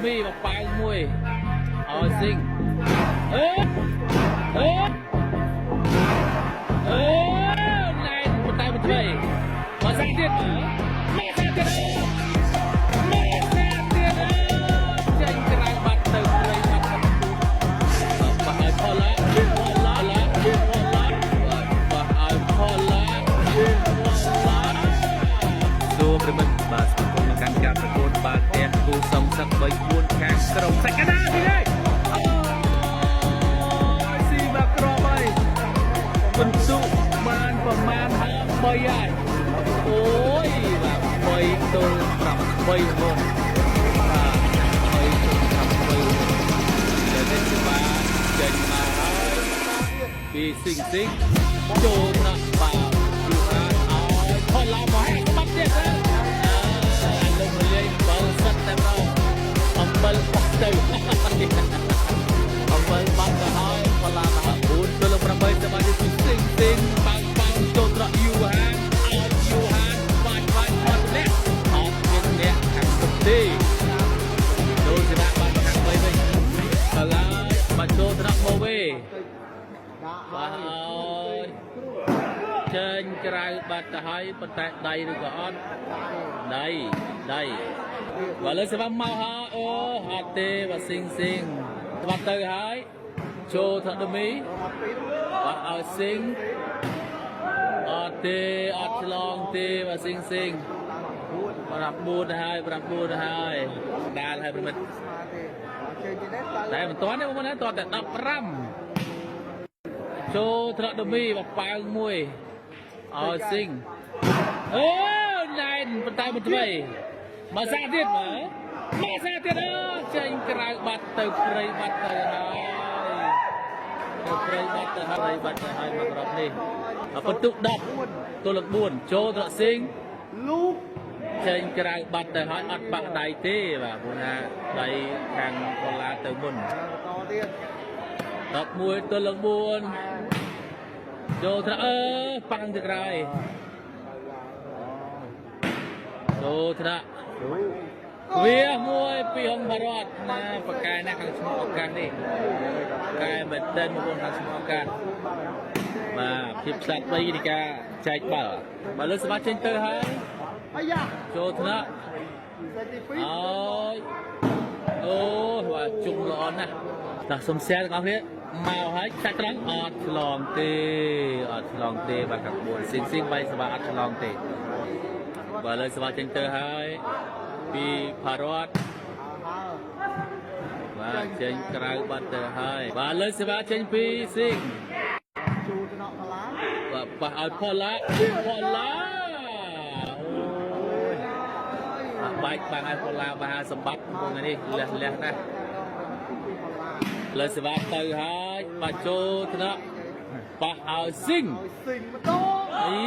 មីមកប៉ាវមួយឲ្យស៊ីងអេអេអេណែនប៉ុន្តែមិនធ្វើមកសាក់ទៀតមកសាក់ទៀតមកសាក់ទៀតចេញក្រៅបាត់ទៅព្រៃបាត់ទៅបាក់ឲ្យផល្លាផល្លាផល្លាបាក់ឲ្យផល្លាផល្លា សួរប្រិមិត្តបាទស្វាគមន៍មកកាន់ការប្រកួតបាល់ទះគូសំសឹក3 4ខាងក្រុមសាច់កណាទីនេះអូយស៊ីបាក់ក្របហើយពិន្ទុបានប្រមាណ53ហើយអូយបាទ3ទល់8បងប្អូនបាទ3ទល់8ដែលនេះសេវាចេញមកហើយពីស៊ីងស៊ីងចូលថ្នាក់បាទយូហានឲ្យផល្លាមកហើយបាត់ទៀតទៅអឺលោកមលាយបើសិតតែម្ដងអំបិលបោះទៅអំបិលបាត់ទៅហើយផល្លាមកហើយ4ទល់8សមាជិកពីស៊ីងស៊ីងបាងបាងចូលត្រកយូហានឲ្យយូហានបាច់បាច់បាត់អ្នកអត់មានអ្នកខាងទុកទេចូលសេវាបានខាង3វិញផល្លាបាច់ចូលត្រកមកវិញ បាទហើយចេញក្រៅបាត់ទៅហើយប៉ុន្តែដៃឬក៏អត់ដៃដៃបើលើសេវាមកហើយអូអត់ទេបាទស៊ីងស៊ីងបាត់ទៅហើយចូលថដមីបាត់ឲ្យស៊ីងអត់ទេអត់ឆ្លងទេបាទស៊ីងស៊ីងប្រាប់4ហើយប្រាប់4ហើយដាលហើយប្រិមិត្តតែមិនទាន់ទេបងប្អូនណាទាន់តែ15ចូលថ្នាក់ដមីបប៉ាវមួយឲ្យស៊ីងអូណែនប៉ុន្តែមិនធ្វើមកសាក់ទៀតមើលមកសាក់ទៀតអើចេញក្រៅបាត់ទៅព្រៃបាត់ទៅហើយទៅព្រៃបាត់ទៅហើយបាត់ទៅហើយមកក្របនេះបន្ទុក10ទល់នឹង4ចូលថ្នាក់ស៊ីង លូក ចេញក្រៅបាត់ទៅហើយអត់បាក់ដៃទេបាទព្រោះថាដៃខាងកូឡាទៅមុន បន្តទៀត 11ទល់នឹង4ចូលថ្នាក់អឺប៉ាំងទៅក្រោយចូលថ្នាក់វាមួយពីហងបារតណាបកែណាខាងឈ្មោះឱកាសនេះកែមែនទែនមកបងខាងឈ្មោះឱកាសបាទភាពឆ្លាតវៃនៃការចែកបាល់បើលើស្មាចេញទៅហើយ អាយ៉ា ចូលថ្នាក់ សេទី2 អើយអូបាទជុំល្អណាស់តោះសុំសែទាំងអស់គ្នាមកហើយចាច់ត្រង់អត់ឆ្លងទេអត់ឆ្លងទេបាទខាង4ស៊ីងស៊ីងបាយសបាអត់ឆ្លងទេបាទលើសបាចេញទៅហើយពីផារតបាទចេញក្រៅបាត់ទៅហើយបាទលើសបាចេញពីស៊ីង ជូតំណផល្លា បាទប៉ះឲ្យផល្លាផល្លាអូយ បាច់បាំងឲ្យផល្លាមហាសម្បត្តិក្នុងនេះលះលះណាស់លើសេវាទៅហើយបាទចូលថ្នាក់ប៉ះឲ្យស៊ីង ឲ្យស៊ីងម្ដង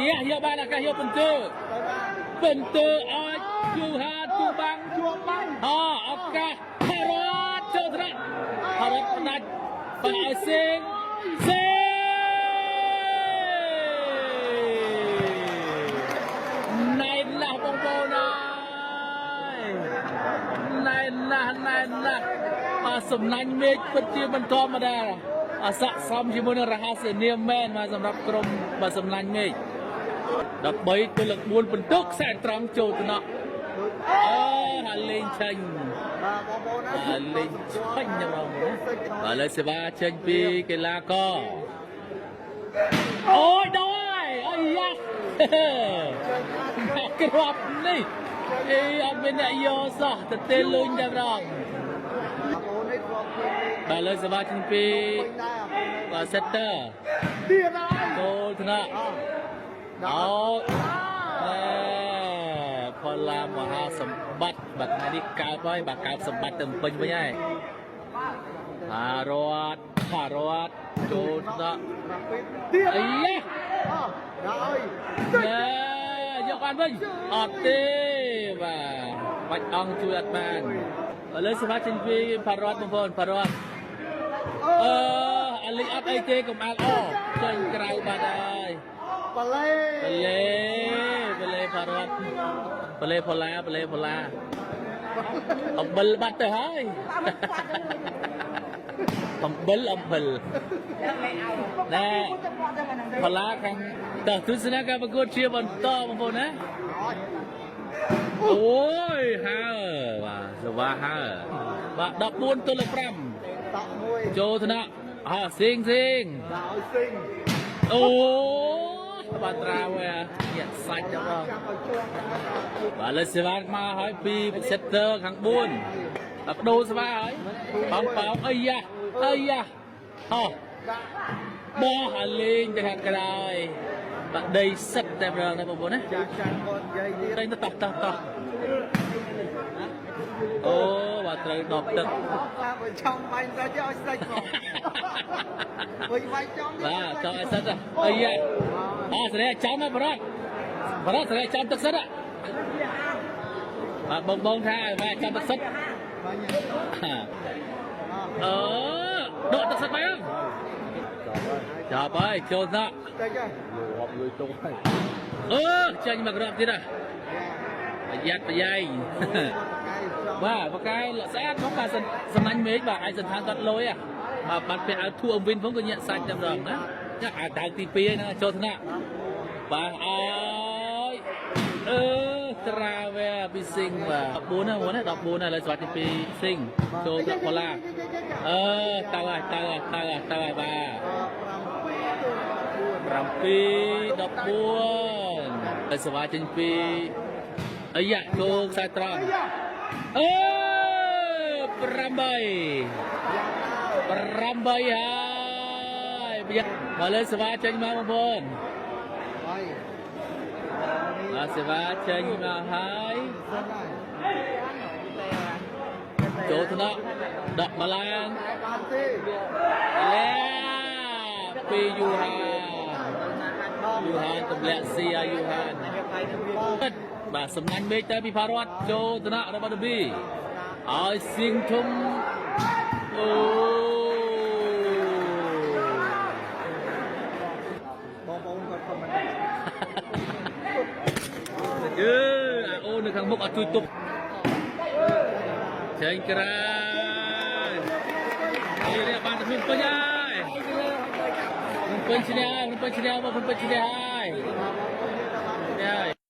យ៉ាយកបានឱកាសយកបន្ទើ ទៅបាន បន្ទើឲ្យយូហាទូបាំង ជាប់បាំង អឱកាសផារ៉ាត់ចូលថ្នាក់ផារ៉ាត់ផ្ដាច់ប៉ះឲ្យស៊ីងស៊ីងណែនណាស់បងប្អូនអើយ ណែនណាស់ណែនណាស់បាទសំណាញ់មេឃពិតជាមិនធម្មតាអស័កសមជាមួយនឹងរហស្សនាមមែនបាទសម្រាប់ក្រុមបាទសំណាញ់មេឃ13ទល់នឹង4បន្ទុកខ្សែត្រង់ចូលថ្នាក់អូហាលេងឆាញ់ បាទបងប្អូនណា ហាលេងឆាញ់ណាបងប្អូនបាទលើសេវាចេញពីកីឡាករអូយដល់ហើយអាយ៉ាគ្រាប់នេះអីអត់មានអ្នកយកសោះទៅទេលុញតែម្ដង បងប្អូននេះធ្លាប់ឃើញលេង បាទលើសបាជំពី ពេញដែរបងប្អូន បាទ setter ទៀតហើយ ចូលថ្នាក់ អ អូណែផល្លាមហាសម្បត្តិបាទថ្ងៃនេះកើបហើយបាទកើបសម្បត្តិទៅពេញវិញហើយផារតផារតចូលថ្នាក់ ទៀត អាយ៉ា អដល់ហើយ ណែយកបានវិញអត់ទេបាទបាច់អង្គជួយអត់បានឥឡូវសមាជិកពីផារតបងប្អូនផារត អឺអាលីអត់អីទេកុំអាលអចេញក្រៅបាត់ហើយ ប៉ាឡេ បលេបលេផារតបលេផល្លាបលេផល្លា អំបិលបាត់ទៅហើយអំបិលអំបិលណែផល្លាខាងតោះទស្សនៈការប្រកួតជាបន្តបងប្អូនណាអូយហើបាទសវ៉ាហើបាទ14ទល់នឹង5 តក់មួយ ចូលថ្នាក់អើសៀងសៀង ដាក់ឲ្យស៊ីង អូបាទត្រាវញាក់សាច់ដល់បង ចាប់ឲ្យជាប់ដល់ បាទលើសេវាមកហើយពី sector ខាង4បាទបដូរសេវាហើយបងប៉ោងអីយ៉ាអីយ៉ាហោះ ដាក់ បោះឲ្យលេងទៅខាងក្រោយបាទដីសិតតែម្ដងណាបងប្អូនណា ចាស់ចាស់គាត់និយាយទៀត តែតោះតោះតោះអូបាទត្រូវដបទឹក បាទបើចង់បាញ់សាច់ឲ្យសាច់មកវិញបាញ់ចំទៀត បាទចង់ឲ្យសិតអីយ៉ាអើស្រែចាំណាបរតបរតស្រែចាំទឹកសិតបាទបងបងថាបាទចាំទឹកសិត បាញ់ អឺដកទឹកសិតបែបចាប់ហើយចូលថ្នាក់ តិចហើយ រាប់លុយទុកហើយ អឺចេញមករាប់ទៀតហ៎ប្រយ័ត្នប្រយែង បាទបកែស្អាតហ្មងបាទសំណាញ់មេឃបាទអាចសន្តានគាត់លយហ៎បាទបាត់ពាក់ឲ្យធូអមវិនផងក៏ញាក់សាច់តែម្ដងណាចាអាដៅទី2ហ្នឹងចូលថ្នាក់បាទអើយអឺត្រាវែពីស៊ីងបាទ14ណាបងណា14ណាឥឡូវស្វាទី2ស៊ីងចូលទឹកប៉ូឡាអឺតើហើយតើហើយតើហើយតើហើយបាទ 7 7 14ហើយស្វាចេញពីអាយ៉ាចូលខ្សែត្រង់អឺ8 8ហើយប្រយ័ត្នមកលើសេវាចេញមកបងប្អូន ហើយ បាទសេវាចេញមកហើយ សិនហើយ ចូលថ្នាក់ដកមកឡើង បានទេ លែពីយូហានយូហានទម្លាក់ស៊ីឲ្យយូហានបាទសំណាញ់មេឃទៅពីផារតចូលថ្នាក់របស់ដប៊ីឲ្យសៀងធំអូ បងប្អូនគាត់ខមមិន អឺអាអូននៅខាងមុខអត់ជួយទប់ចេញក្រៅនេះបានតែមានពេញហើយពេញឈ្នះហើយពេញឈ្នះមកពេញឈ្នះហើយឈ្នះហើយ